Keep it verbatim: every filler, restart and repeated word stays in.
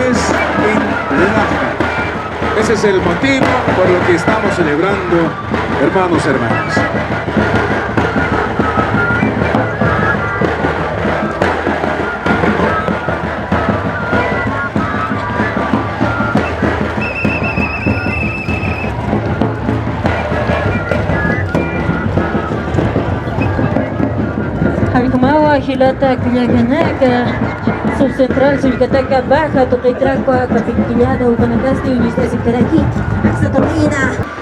Es en Laja. Ese es el motivo por lo que estamos celebrando, hermanos, hermanas. Jallkamawa jilata kullakanaka, subcentral Sullkataka baja tuqitrakwa, kapikillada ukanakasti uñist'asikaraki, aksa tuqina.